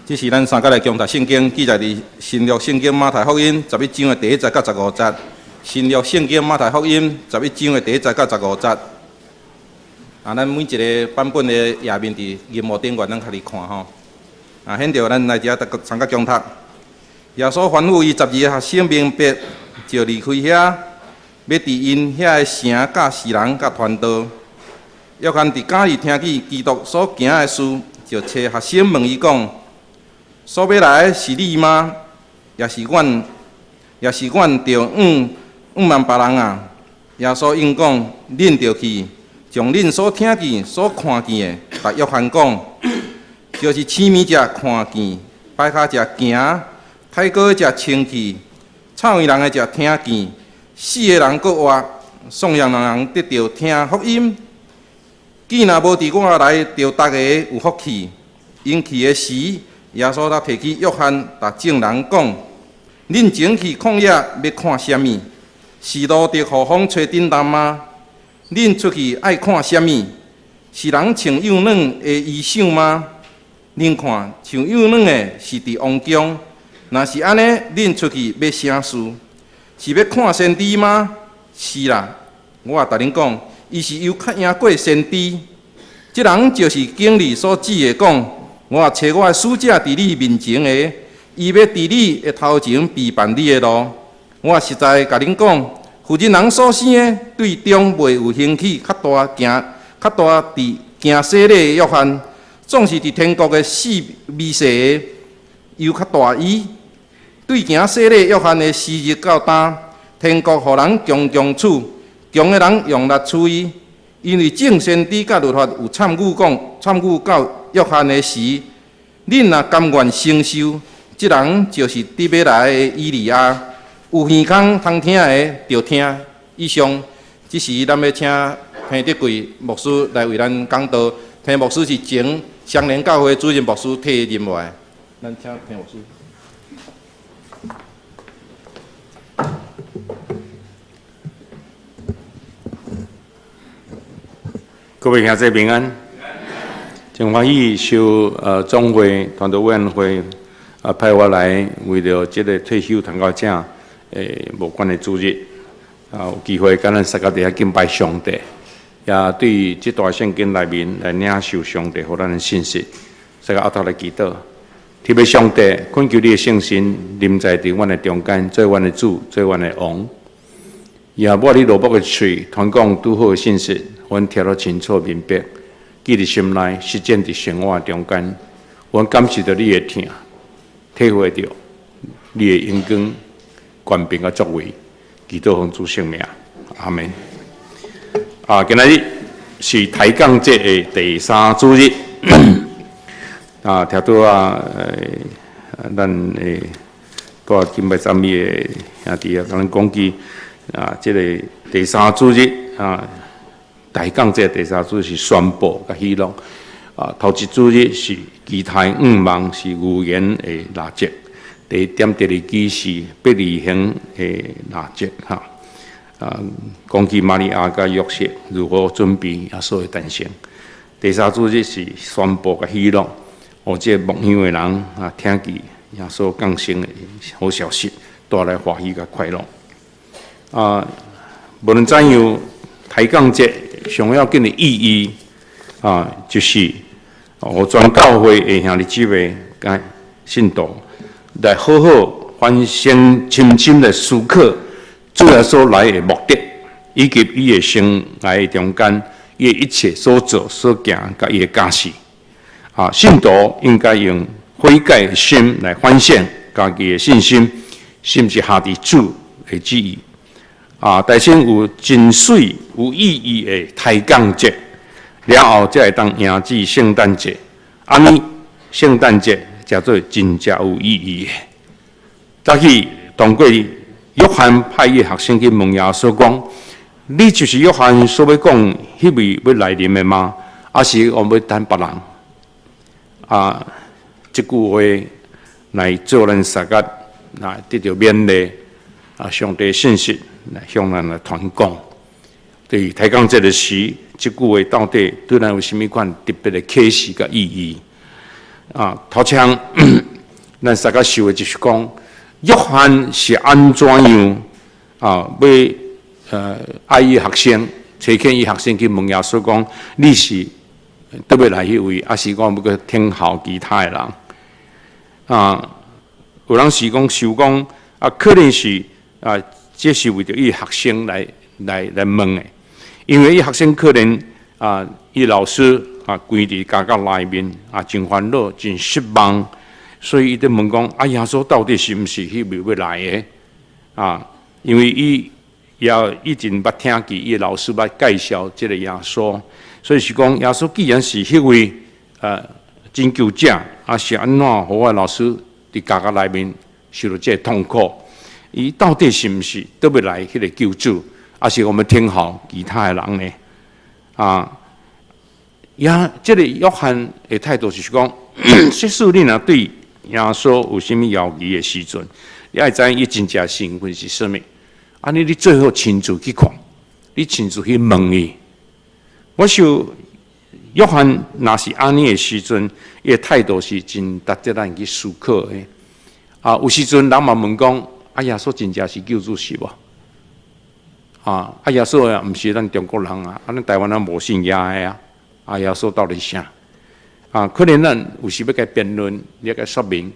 這是咱三個來共讀聖經，記載佇新約聖經馬太福音十一章的第一節到十五節。新約聖經馬太福音十一章的第一節到十五節。啊，咱每一个版本的頁面佇螢幕頂懸，咱家己看吼。啊，現在咱來遮逐個參加共讀。耶穌吩咐伊十二个學生明白，就離開遐，欲佇𪜶遐的城佮死人佮傳道。約翰佇監裡聽見基督所行的事，就揣學生問伊講：所欲來的是你嗎？抑是阮著向向望別人啊？耶穌應講：恁著去，將恁所聽見、所看見的，共約翰講，就是痴迷者看見，跛跤者行，體膏者清氣，臭耳聾的者聽見，死的人閣活，喪養的人得著聽福音。既若無佇我來，著逐个有福氣。𪜶去的時，耶穌才提起約翰，共眾人講：恁前去曠野欲看啥物？是露得予風吹振動嗎？恁出去愛看啥物？是人穿幼軟的衣裳嗎？恁看穿幼軟的是佇王宮。若是按呢，恁出去欲啥事？是欲看先知嗎？是啦，我也共恁講，伊是猶較贏過先知。這人就是經裡所指的講：我差我的使者佇你面前的，伊欲佇你的頭前備辦你的路。我實在共恁講，婦人人所生的，對中袂有興起較大行較大佇行洗禮的約翰，總是佇天國的細微細的，猶較大伊。對行洗禮約翰的時日到今，天國予人強強取，強的人用力取伊。因為眾先知佮律法有參與講，參與到約翰的時，恁若甘願承受，這人就是佇欲來的以利亞。有耳孔通聽的，就聽。以上，這時咱欲請彭德貴牧師來為咱講道。彭牧師是前雙連教會主任牧師退任落來。咱請彭牧師。各位兄弟平安，真歡喜受總會傳道委員會派我來，為著這个退休傳教者無關的主日，有機會佮咱相佮佇遐敬拜上帝，也對這段聖經內面來領受上帝予咱的信息，相佮僫頭來祈禱。天父上帝，懇求你的聖神臨在佇阮的中間，做阮的主，做阮的王。也抹你羅卜的喙，傳講拄好的信息，阮聽得清楚明白，記佇心內，實踐佇生活中間。阮感受著你的疼，體會著你的榮光、權柄佮作為，祈禱奉主聖名，阿們。啊，今仔日是抬槓節的第三主日。啊，聽拄仔，咱的帶敬拜讚美的兄弟啊，共咱講起啊，這个第三主日啊，抬槓節第三主日是宣布佮喜樂啊，頭一主日是期待向望，是預言的蠟燭，第一點第二支是伯利恆的蠟燭哈。啊，講起瑪利亞佮約瑟如何準備耶穌的誕生。第三主日是宣布佮喜樂，予這个牧羊的人啊，聽見耶穌降生的好消息，帶來歡喜佮快樂。啊，無論怎樣，抬槓節上要緊的意義啊，就是予全教會的兄弟姊妹佮信徒來好好反省、深深來思考主耶穌來的目的，以及伊的生涯中間伊的一切所做所行佮伊的教示。啊，信徒應該用悔改的心來反省家己的信心，是毋是合佇主的旨意？啊，誕生有真媠有意義的抬槓節，了後才會當迎接聖誕節。按呢，聖誕節才做真正有意義的。早起當過約翰派伊學生去問耶穌講：你就是約翰所欲講彼位欲來臨的嗎？抑是阮欲等別人？啊，這句話來做咱相佮來得著勉勵啊！上帝信息來向咱來傳講。對抬槓節的時，這句話到底對咱有啥物款特別的啟示佮意義？啊，頭前咱大家想的就是講，約翰是按怎樣啊？欲愛伊學生，差遣伊學生去問耶穌講：你是倒欲來彼位，抑是講欲閣等候其他的人？啊，有人是講想講啊，可能是啊，這是為著伊學生來問的，因為伊學生可能啊，伊老師啊，關佇監獄內面啊，真煩惱，真失望，所以伊佇問講：啊，耶穌到底是毋是彼位欲來的？啊，因為伊也以前捌聽見伊老師捌介紹這个耶穌，所以是講耶穌既然是彼位拯救者，啊是按怎予我老師佇監獄內面受著這个痛苦？伊到底是毋是倒欲來彼个救主？抑是我們等候其他的人呢？啊，也這个約翰的態度就是講，即使你若對耶穌有啥物猶疑的時陣，你愛知影伊真正身份是啥物。按呢，你最好親自去看，你親自去問伊。我想約翰若是按呢的時陣，伊的態度是真值得咱去思考的。啊，有時陣人嘛問講：啊，耶穌真正是救主是無？啊，耶穌也毋是咱中國人啊，啊，咱台灣人無信耶的啊。啊，耶穌到底啥？啊，可能咱有時欲共伊辯論，欲共伊說明，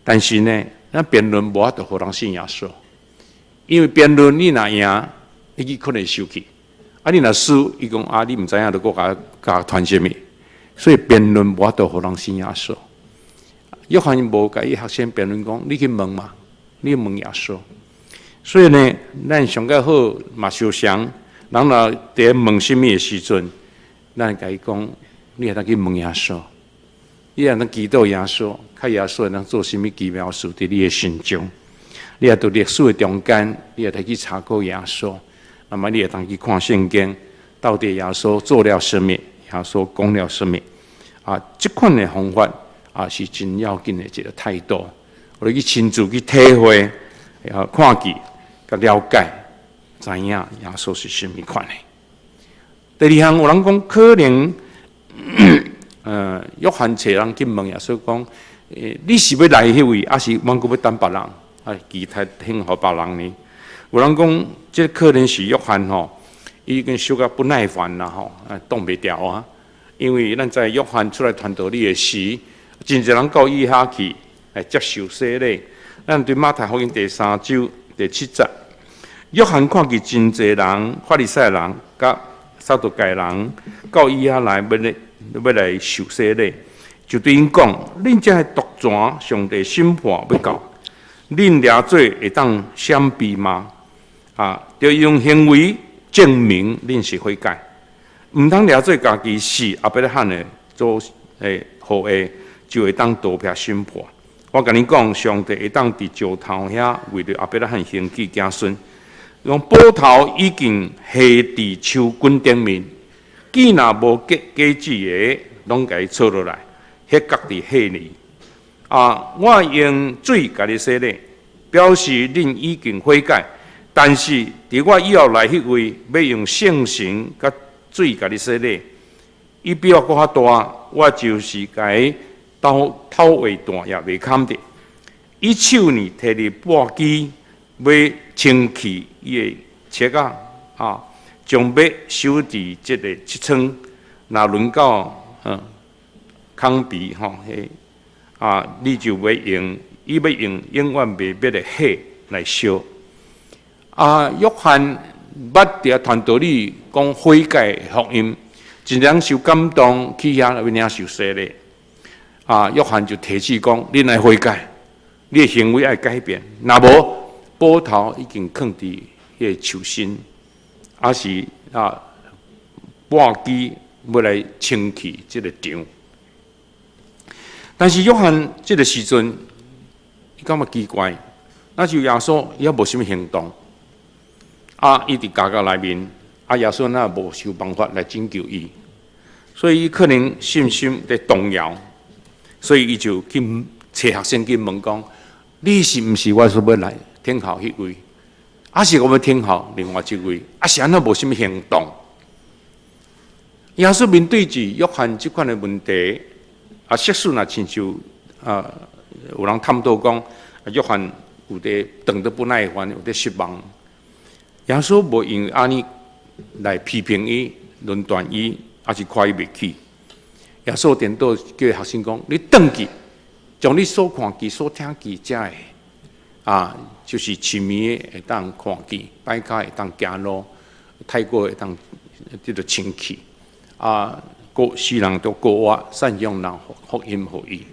但是呢，咱辯論無法度予人信耶穌，因為辯論你若贏，伊可能會生氣；啊，你若輸，伊講啊，你毋知影，就閣共傳啥物。所以辯論無法度予人信耶穌。約翰無共伊學生辯論講，你去問嘛，你去問耶穌。所以呢，咱上較好嘛，相像，人若佇咧問啥物的時陣，咱共伊講，你會當去問耶穌，你會當祈禱耶穌，看耶穌會當做啥物奇妙事佇你的心中。你也佇歷史的中間，你會當去查考耶穌，那麼你會當去看聖經，到底耶穌做了啥物，耶穌講了啥物？啊，這款的方法啊，是真要緊的一个態度。我哋去親自去體會，啊，看見、佮了解，知影耶穌是啥物款的。第二項有人講可能，約翰揣人去問耶穌講：你是欲來彼位，抑是阮閣欲等別人？啊，其他等候別人呢？有人講，這可能是約翰吼，伊已經小可不耐煩啦吼，啊，擋袂牢啊。因為咱知約翰出來傳道理的時，真濟人到伊遐去來接受洗禮。咱對馬太福音第三章第七節，約翰看見真濟人，法利賽人佮撒都該人到伊遐來，欲來受洗禮，就對𪜶講：恁這个毒蛇，上帝審判欲到，恁掠做會當閃避嗎？啊，著用行為證明恁是悔改，毋通掠做家己是亞伯拉罕的祖後裔，就會當逃避審判。我共恁講，上帝會當佇石頭遐為著亞伯拉罕興起子孫。講斧頭已經下佇樹根頂面，枝若無結果子的，攏共伊錘落來，彼角佇火裡。啊，我用水共你洗禮，表示恁已經悔改。但是佇我以後來彼位，欲用聖神佮水共你洗禮，伊比我閣較大，我就是共伊頭頭襪段也袂堪得。伊手呢提著簸箕，欲清去伊的粟仔，啊，將麥收佇這个穀倉。若輪到糠秕吼，彼啊，你就欲用，伊欲用永遠袂滅的火來燒。啊，約翰捌佇遐傳道理講悔改的福音，真濟人受感動去遐欲領受洗禮。啊，約翰就提醒講：恁愛悔改，你的行為愛改變，若無斧頭已經囥佇彼个樹身，抑是啊，簸箕欲來清去這个場。但是約翰這个時陣，伊感覺奇怪，那就耶穌伊猶無啥物行動。啊，伊佇監獄內面，啊，耶穌若無想辦法來拯救伊，所以伊可能信心佇動搖，所以伊就去揣學生去問講：你是毋是我所欲來等候彼位？抑是我欲等候另外一位？啊，是按怎無啥物行動？耶穌面對著約翰這款的問題，啊，設使若親像啊，有人探討講，約翰有佇等得不耐煩，有佇失望。耶穌無因為按呢來批評伊、論斷伊，抑是看伊袂起。耶穌顛倒叫學生講：你轉去，將你所看見、所聽見遮的，啊，就是痴迷的會當看見，跛跤會當行路，太過會當得著清氣，啊，過死人得復活，散養人福音予伊。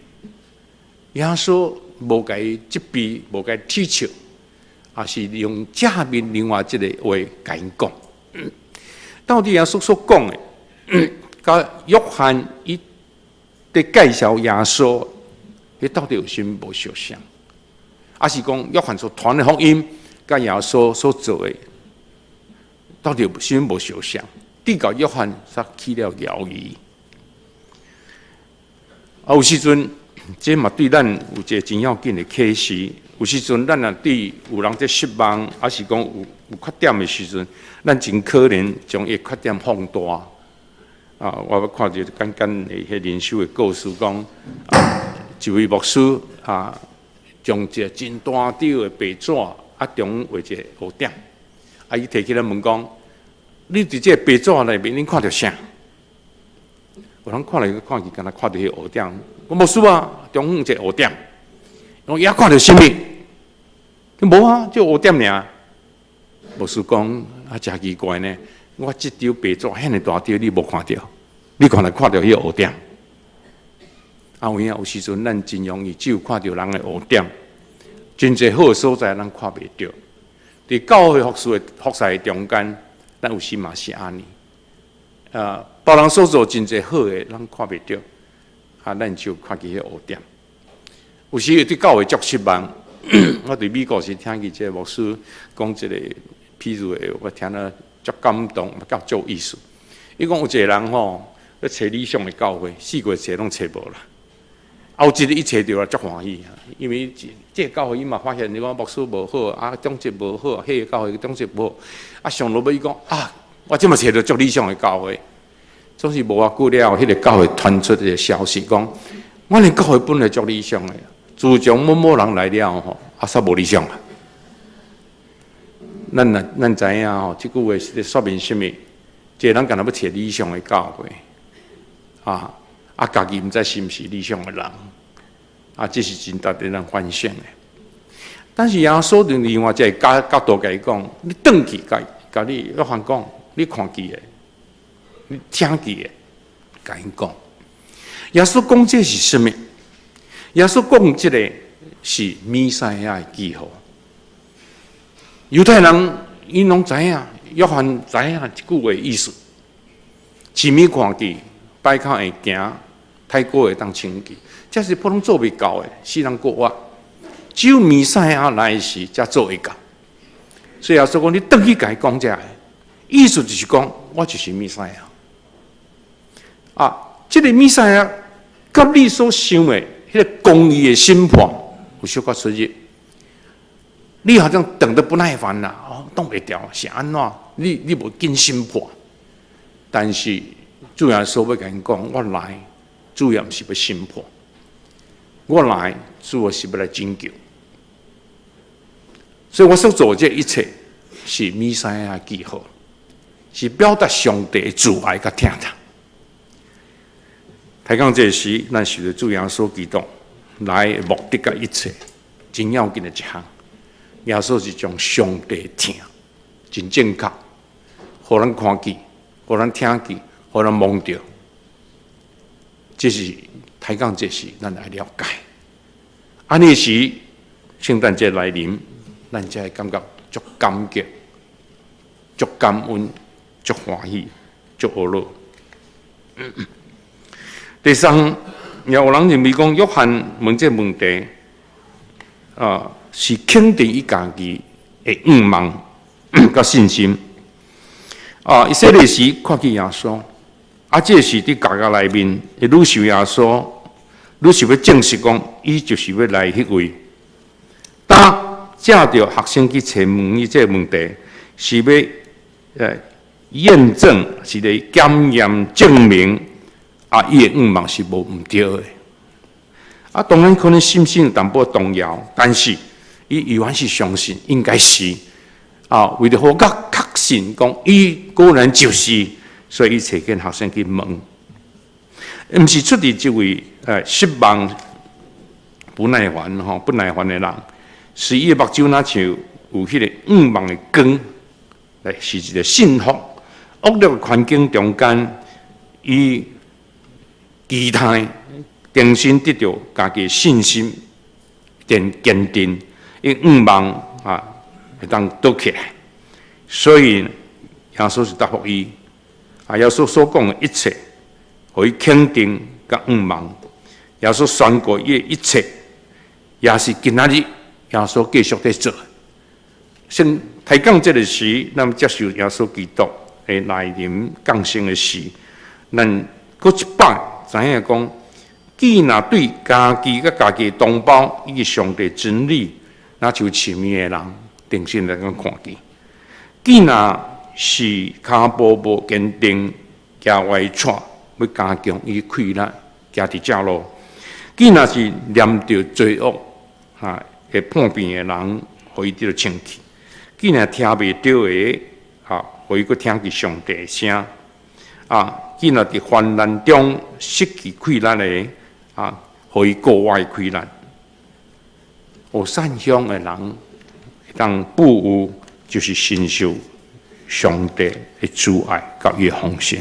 耶穌無共伊責備，無共伊恥笑，也是用正面另外一个話共𪜶講。到底耶穌所講的，佮約翰伊佇介紹耶穌，彼到底有啥物無相像？抑是講約翰所傳的福音，佮耶穌所做的，到底有啥物無相像？直到約翰才起了猶疑。啊，有時陣，這嘛對咱有一个真要緊的啟示。有時陣，咱若對有人佇失望，抑是講有缺點的時陣，咱真可能將伊缺點放大。啊，我捌看著簡單的彼靈修的故事，講啊，一位牧師啊，將一个真大張的白紙啊，中畫一个烏點，啊，伊提起來問講：你佇這个白紙內面，恁看著啥？有人看來看去，敢若看著彼個烏點。講牧師啊，中間一个烏點。講伊看著啥物？無啊，就烏點爾。牧師講啊，誠奇怪呢。我這張白紙遐爾大張，你無看著？你看來看著彼个烏點。啊，有影有時陣咱真容易只有看著人的烏點，真濟好的所在咱看袂著。佇教會服侍的中間，咱有時嘛是按呢。啊，別人所做真濟好的，咱看袂著，啊，咱就看見彼烏點。有時對教會足失望。我佇美國時聽見這个牧師講這個譬如的，我聽了足感動，佮足有意思。伊講有一個人吼，欲揣理想的教會，四界揣攏揣無啦。啊，有一日伊揣著啦，足歡喜。因為這個教會伊嘛發現，你講牧師無好，啊，長執無好，彼個教會長執無好。啊，上落尾伊講啊，我這馬揣著足理想的教會。總是無偌久了後，彼個教會傳出一个消息，講阮的教會本來足理想的，自從某某人來了吼，啊，煞無理想啊。咱若咱知影吼，這句話是咧說明啥物？一個人敢若欲揣理想的教會，啊啊，家己毋知是毋是理想的人，啊，這是真值得咱反省的。但是耶穌從另外一个角度共伊講，你轉去共共你約翰講，你看見的，你聽見的，共𪜶講。耶穌講這是啥物？耶穌講這个是彌賽亞的記號。猶太人𪜶攏知影，約翰知影這句話意思。痴物看見，跛跤會行，太鼓會當清氣，這是普通做袂到的，死人復活。只有彌賽亞來時，才做會到。所以耶穌講，你轉去共伊講這个，意思就是講，我就是彌賽亞。啊，這个彌賽亞，佮你所想的彼个公義的審判有小可出入。你好像等得不耐煩啦，哦，擋袂牢，是按怎？你無緊審判，但是主耶穌欲共𪜶講，我來主要毋是欲審判，我來主要是欲來拯救。所以我所做這一切是彌賽亞記號，是表達上帝慈愛佮疼痛。提講這時，咱受著主耶穌基督來的目的佮一切真要緊的一項。耶穌是將上帝疼，真正確，予咱看見，予咱聽見，予咱摸著。這是提講，這是咱來了解。按呢時，聖誕節來臨，咱才會感覺足感激、足感恩、足歡喜、足呵咾。第三，也有人認為講，約翰問這個問題，啊，是肯定伊家己的願望佮信心。啊，伊細个時看見耶穌，啊，這時佇家家內面，伊愈想耶穌，愈想欲證實講，伊就是欲來彼位。當藉著學生去揣問伊這個問題，是欲驗證，是咧檢驗證明，啊，伊的願望是無毋對的。啊，當然可能信心有淡薄動搖，但是伊依然是相信，應該是啊，為著予較確信講伊果然就是，所以伊揣見學生去問，毋是出佇這位失望、不耐煩吼、不耐煩的人，是伊的目睭若像有彼个向望的光，來是一个信服。惡劣的環境中間，伊期待重新得著家己的信心，變堅定，伊向望啊會當倒起來。所以耶穌是答覆伊，啊，耶穌所講的一切，予伊肯定佮向望。耶穌宣告伊的一切，也是今仔日耶穌繼續佇做。先提講這个時，咱接受耶穌基督的來臨降生的時，咱閣一擺知影講，既若對家己佮家己的同胞以及上帝真理，若像痴迷的人，定睛來講看見；既若是跤步無堅定，行歪跍，欲加強伊氣力，行佇正路；既若是黏著罪惡，哈，會叛變的人，予伊得著清氣；既若聽袂著的，哈，予伊閣聽見上帝的聲，啊，既若佇患難中失去氣力的，啊，予伊格外氣力。有善鄉的人，會當富有，就是承受上帝的慈愛佮伊的豐盛。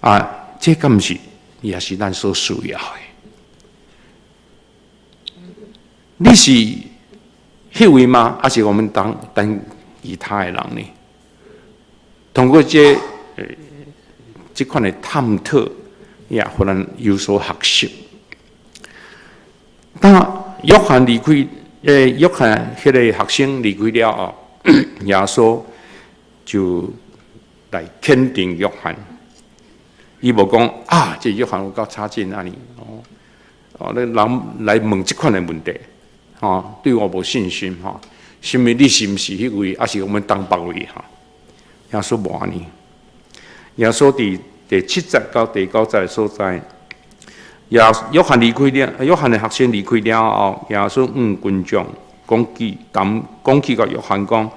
啊，這敢毋是也是咱所需要的？你是彼位嗎？抑是我們當等其他的人呢？通過這款的探討，也予咱有所學習。當約翰離開，約翰彼个學生離開了後，耶穌就來肯定約翰。伊無講啊，這約翰有夠差勁按呢哦，哦，你人來問這款的問題，吼，對我無信心吼，啥物你是毋是彼位，抑是我們等別位吼？耶穌無按呢，耶穌佇第七節到第九節的所在，耶約翰離開了，約翰的學生離開了後，耶穌向群眾講起，講講起共約翰講：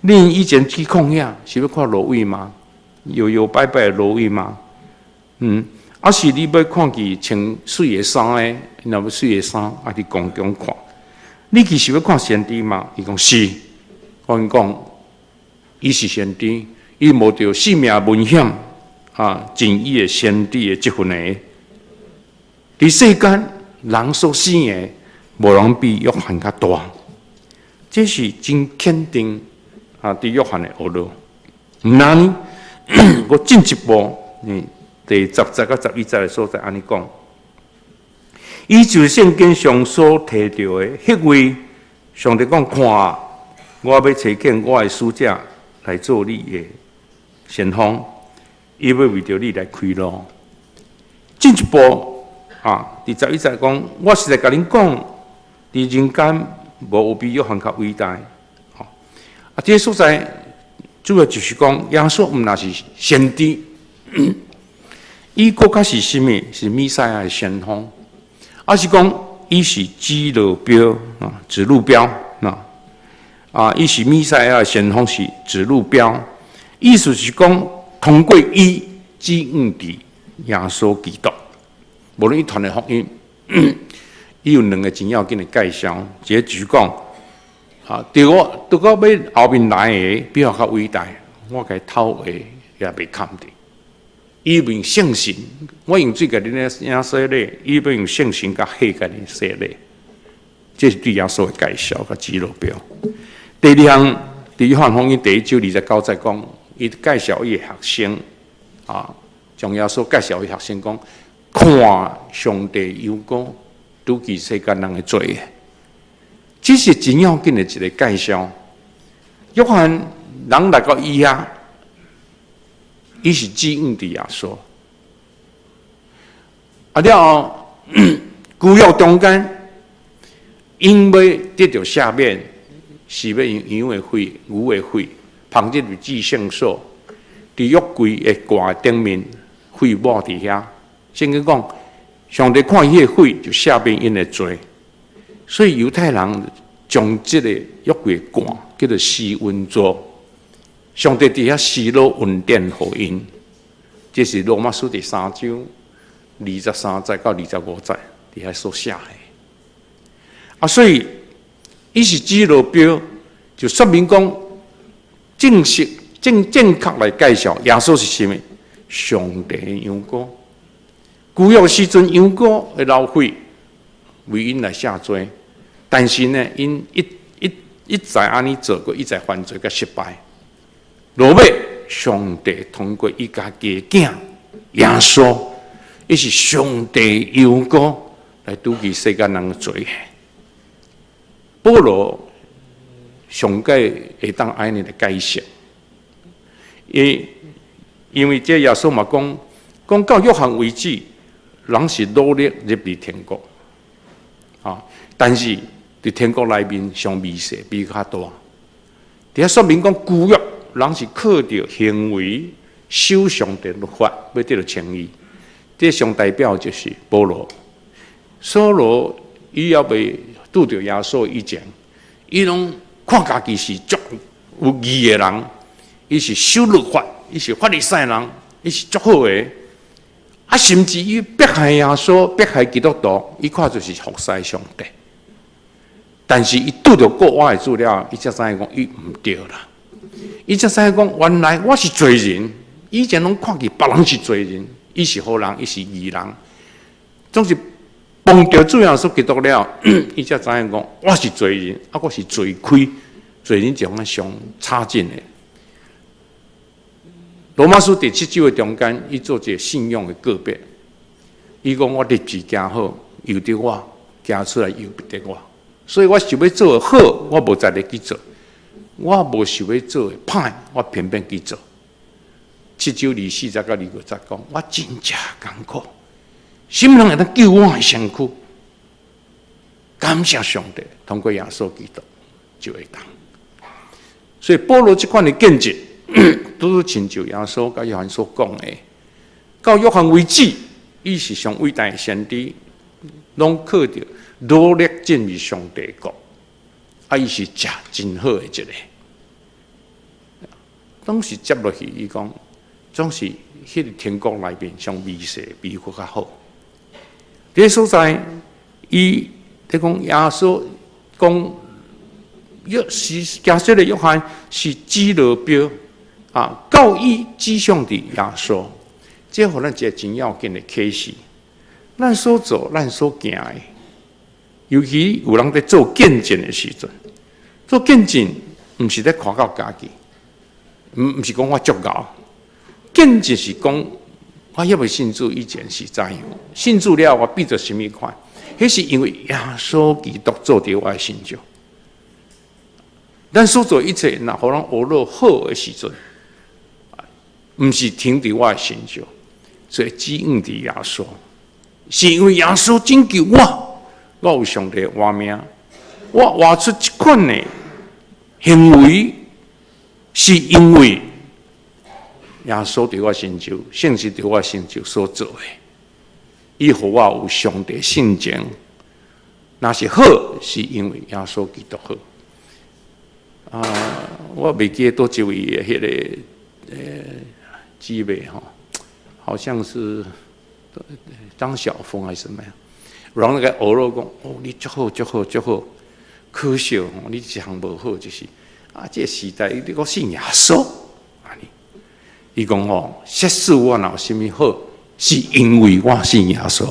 恁以前去曠野是欲看蘆葦嗎？搖搖擺擺的蘆葦嗎？抑是你欲看見穿媠的衫的，若欲媠的衫，啊，佇宮中看。你去是欲看先知嗎？伊講是。我共講，伊是先知，伊冒著性命危險啊，盡伊的先知的這份的。佇世間人所生的，無人比約翰較大。這是真肯定啊！對約翰的學路。毋但按呢，閣進一步，第十節佮十一節的所在按呢講，伊就是聖經上所提著的彼位，上帝講看，我欲差遣我的使者來做你的先鋒，伊欲為著你來開路。進一步啊，第十一節講，我實在共恁講，佇人間無有比約翰較偉大。吼，啊，這个所在主要就是講，耶穌毋但是先知，伊閣較是啥物？是彌賽亞的先鋒，抑是講伊是指路標啊，指路標啊，啊，伊是彌賽亞的先鋒，是指路標。意思是講，通過伊指向佇耶穌基督。無論伊傳的福音，伊有兩个真要緊的介紹，一个就是講，啊，佇我欲後面來的比我較偉大，我共伊頭鞋也袂堪得。伊用聖神，我用水共恁領洗禮，伊欲用聖神佮火共恁洗禮。這是對耶穌的介紹佮指路標。第二項，佇約翰福音第一章二十九節講，伊介紹伊的學生，啊，將耶穌介紹伊學生講，看上帝羊羔，除去世間人的罪。這是真要緊的一個介紹。約翰人來到伊遐，伊是指向佇耶穌。啊了後，舊約中間，𪜶欲得著赦免，是欲用羊的血、牛的血，捧入至聖所，佇約櫃的蓋頂面，血抹佇遐。聖經講，上帝看彼个血就赦免𪜶的罪，所以猶太人將這个約櫃罐叫做施恩座。上帝佇遐施落恩典予𪜶，這是羅馬書第三章23節到25節佇遐所寫的。啊，所以伊是指路標，就說明講正式正正確來介紹耶穌是啥物？上帝的羊羔。舊約時陣羊羔會流血為𪜶來赦罪，但是呢，𪜶一一一再按呢做過，一再犯罪佮失敗。落尾，上帝通過伊家己的囝耶穌，伊是上帝羊羔來拄去世間人的罪。保羅上蓋會當按呢來解釋，因為這耶穌嘛講，講到約翰為止，人是努力入佇天國，啊，但是佇天國內面上微細比較大。佇遐說明講舊約人是靠著行為守上帝律法，欲得著稱義。這上代表就是保羅。掃羅伊猶未拄著耶穌以前，伊攏看家己是足有義的人，伊是守律法，伊是法利賽人，伊是足好的。啊，甚至伊迫害耶穌、迫害基督徒，伊看做是服侍上帝。但是伊拄著國外的主了，伊才知影講伊毋對啦。伊才知影講原來我是罪人，以前攏看見別人是罪人，伊是好人，伊是義人，總是碰著主耶穌基督了，伊才知影講我是罪人，啊，我是罪虧，罪人就按上差勁的。羅馬書第七章的中間，伊做一個信仰的告別。伊講我立志行好，由得我行出來由不得我，所以我想欲做的好，我無才力去做；我無想欲做的歹，我偏偏去做。七章24節到25節講，我真正艱苦，啥物人會當救我的身軀？感謝上帝，通過耶穌基督就會當。所以保羅這款的見證，都是親像耶穌佮約翰所講的。到約翰為止，伊是上偉大的先知，攏靠著努力進入上帝國。啊，伊是食真好的一個。當時接落去，伊講總是彼個天國內面上微細比較好。佇个所在，伊咧講耶穌講約是耶穌的約翰是指路標啊，教伊指向佇耶穌，這予咱一個真要緊的啟示。咱所做，咱所行的，尤其有人佇做見證的時陣，做見證毋是咧誇耀家己，毋是講我足𠢕，見證是講我猶未信主以前是怎樣，信主了我變做啥物款，彼是因為耶穌基督做佇我的身上。咱所做一切，若予人學落好的時陣，毋是停佇我的身上，所以指向佇耶穌，是因為耶穌拯救我，我有上帝活命，我活出這款的行為，是因為耶穌佇我身上，聖神佇我身上所做的，伊予我有上帝性情，若是好，是因為耶穌基督好。啊，我袂記得佗一位的彼個姊妹吼，好像是張曉峰還是什麼樣？然後那個學落講，哦，你足好，足好，足好，可惜吼，你這項無好，就是啊，這個時代你閣信耶穌，按呢？伊講吼，設使我若有啥物好，是因為我信耶穌。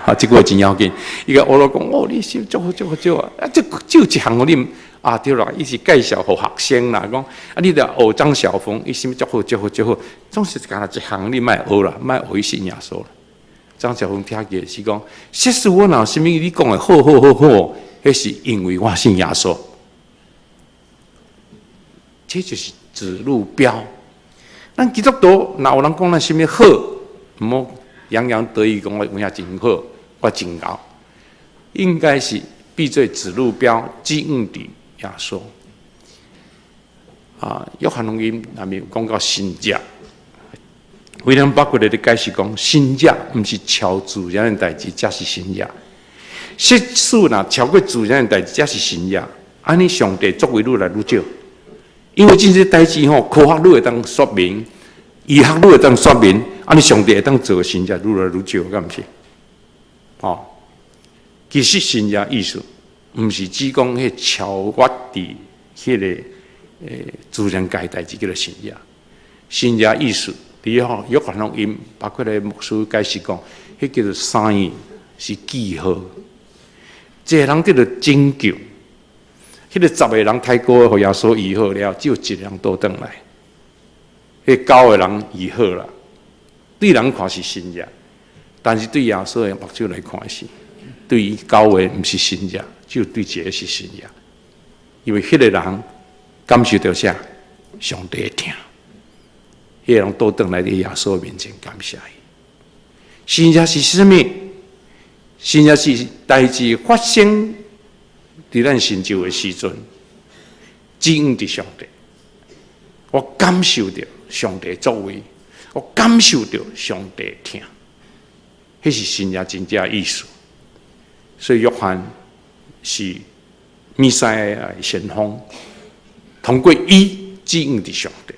啊，這個真要緊。伊個學落講，哦，你是足好，足好，足好，啊，這就一項你。啊，對啦，伊是介紹予學生啦，講啊，你著學張曉峰，伊啥物足好，足好，足好，總是干焦一項你莫學啦，莫學伊信耶穌啦。張曉峰聽見是講，設使我若有啥物你講的好好好好，彼是因為我信耶穌。這就是指路標。咱基督徒若有人講咱啥物好，毋好洋洋得意講我有影真好，我真𠢕，應該是變做指路標，指向佇耶穌。啊，約翰福音內面有講到神跡，威廉巴克咧解釋講，神蹟毋是超自然的代誌，才是神蹟。即使若超過自然的代誌，才是神蹟。按呢上帝作為愈來愈少，因為這些代誌吼，科學愈會當說明，醫學愈會當說明，按呢上帝會當做神蹟愈來愈少，敢毋是？哦，其實神蹟意思，毋是只講彼超越佇彼個自然界代誌叫做神蹟。神蹟意思，佇吼約翰福音，包括咧牧師解釋講，彼叫做 sign 是記號。一個人得著拯救，彼個十個人太過予耶穌醫好了，只有一個人倒轉來。彼九個人醫好啦，對人看是神蹟，但是對耶穌的目睭來看是，對伊九個毋是神蹟，只有對一個是神蹟。因為彼個人感受著啥？上帝的疼。彼個人倒轉來佇耶穌面前感謝伊。神蹟是啥物？神蹟是代誌發生佇咱成就的時陣，指向佇上帝。我感受著上帝作為，我感受著上帝疼，彼是神蹟真正意思。所以約翰是彌賽亞的先鋒，通過伊指向佇上帝，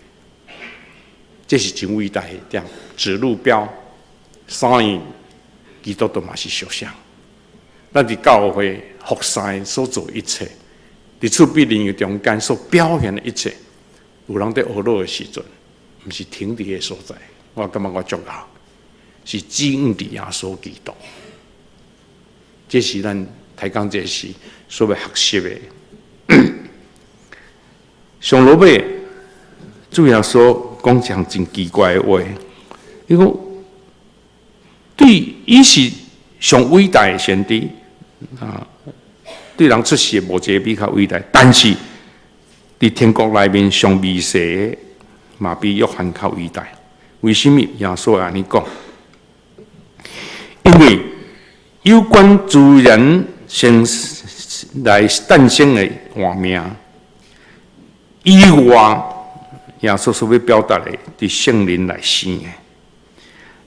這是真偉大的點指路標。所以基督徒嘛是相像，咱佇教會服侍所做一切，佇厝邊鄰友中間所表現的一切，有人佇學樂的時陣，毋是停佇彼所在，我感覺我足夠，是指向佇耶穌基督。這是咱抬槓這時所欲學習的。上落尾，主耶穌講一項真奇怪的話，伊講對，伊是上偉大的先知啊，對人出世無一個比較偉大，但是佇天國內面上微細的，嘛比約翰較偉大。為什物耶穌會按呢講？因為有關自然生來誕生的活命以外，耶穌所欲表達的，佇聖靈內生的。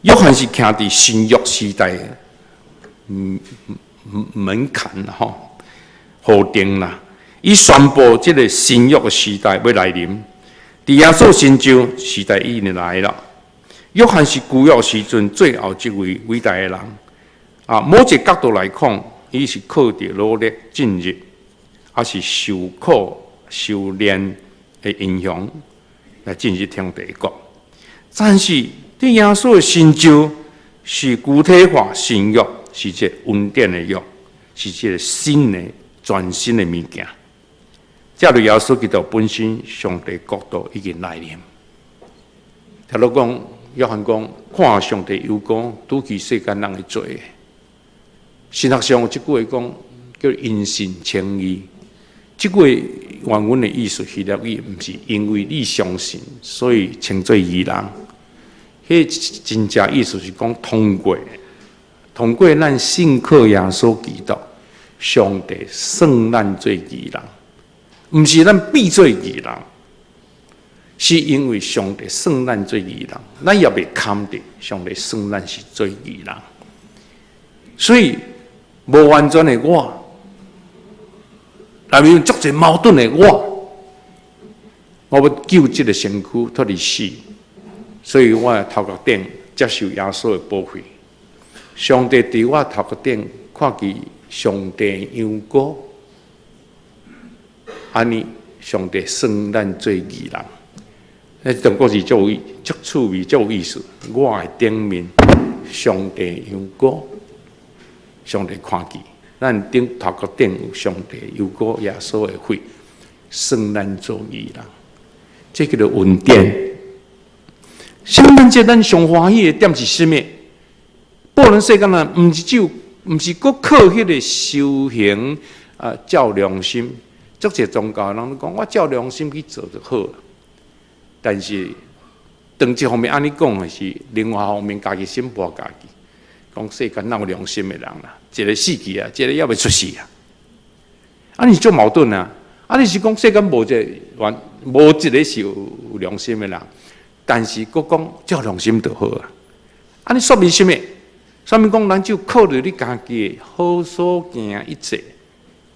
約翰是徛佇新約時代的門檻吼，號定啦。伊宣布這个新約的時代欲來臨，佇耶穌成就時代已經來了。約翰是舊約時陣最後一位偉大的人。啊，某一个角度來講，伊是靠著努力進入，抑是受苦修煉的英雄來進入天父國。但是，對耶穌的成就是具體化新約，是這個恩典的約，是這個新的全新的物件。藉著耶穌基督本身，上帝國度已經來臨。聽落講，約翰講，看上帝羊羔，除去世間人的罪。神學上有一句話講，叫因信稱義。這句原文的意思，希臘語毋是因為你相信，所以稱做義人。彼真正意思是講，通過咱信靠耶穌基督，上帝算咱做義人，毋是咱變做義人，是因為上帝算咱做義人，咱也袂堪得上帝算咱是做義人，所以無完全的我，內面有足濟矛盾的我，我欲救這个身軀脫離死。所以我頭殼頂接受耶穌的寶血，上帝佇我頭殼頂看見上帝羊羔，按呢上帝算咱做義人。彼段故事足有足趣味，足有意思。我的頂面上帝羊羔，上帝看見，咱頂頭殼頂有上帝羊羔耶穌的血，算咱做義人，這叫做恩典。聖誕節咱上歡喜的點是啥物？報論世間啊，毋是只有，毋是閣靠彼个修行啊，照良心。足濟宗教人攏講，我照良心去做就好。但是，當一方面按呢講的是，另外一方面家己審判家己，講世間哪有良心的人啦？一個死去啊，一個猶未出世啊，啊，你足矛盾啊！啊，你是講世間無一個完，無一個是有良心的人。但是閣講照良心就好啊。按呢說明啥物？說明講，咱只有靠著你家己的好所行一切，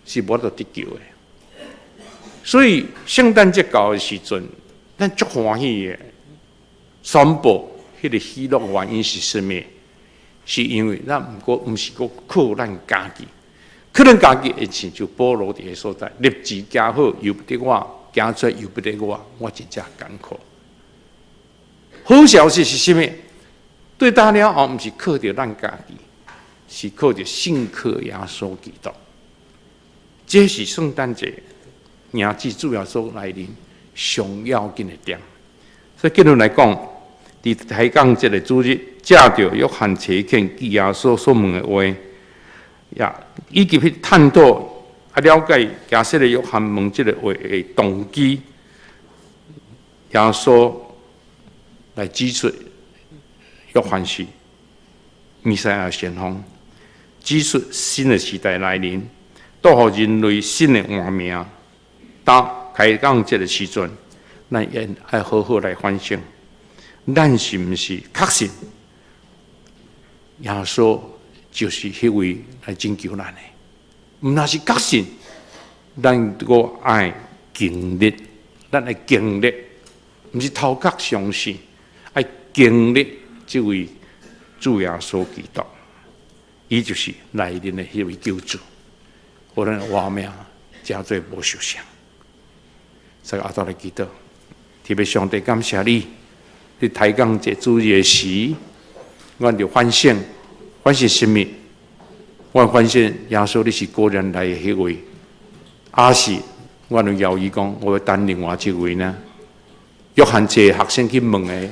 是無法度得救的。所以聖誕節到的時陣，咱足歡喜的，宣布彼个喜樂原因是啥物？是因為咱毋過毋是閣靠咱家己，靠咱家己會親像保羅佇个所在，立志行好，由不得我，行出來由不得我，我真正艱苦。好消息是啥物？對待了後，毋是靠著咱家己，是靠著信靠耶穌基督。這是聖誕節迎接主耶穌來臨上要緊的點。所以結論來講，佇抬槓節的主日，藉著約翰查經記耶穌所問的話，也以及去探討啊了解耶穌的約翰問這个話的動機，耶穌來指出約翰是彌賽亞先鋒，指出新的時代來臨，帶予人類新的換命。當開講這个時陣，咱應愛好好來反省，咱是毋是確信耶穌就是彼位來拯救咱的？毋若是確信，咱閣愛經歷，咱愛經歷，毋是頭殼相信，愛經歷這位主耶穌基督，伊就是來臨的彼位救主，予咱活命誠做無受傷。所以阿兜來祈禱，特別上帝感謝你，佇抬槓節主日的時，阮就反省，反省啥物？阮反省耶穌你是果然來的彼位，抑是阮有猶豫講，我欲等另外一位呢？約翰這個學生去問的，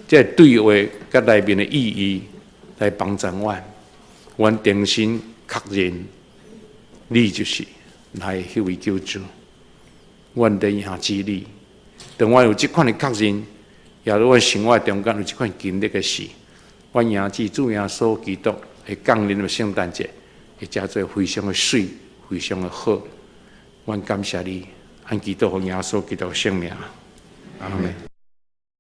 這個對話佮內面的意義來幫助阮，阮重新確認你就是來的彼位救主，阮伫迎接你。當阮有這款的確認，也如阮生活中間有這款經歷的時，阮迎接主耶穌基督會降臨的聖誕節，會誠做非常的媠，非常的好。阮感謝你，按祈禱奉耶穌基督的聖名，阿門。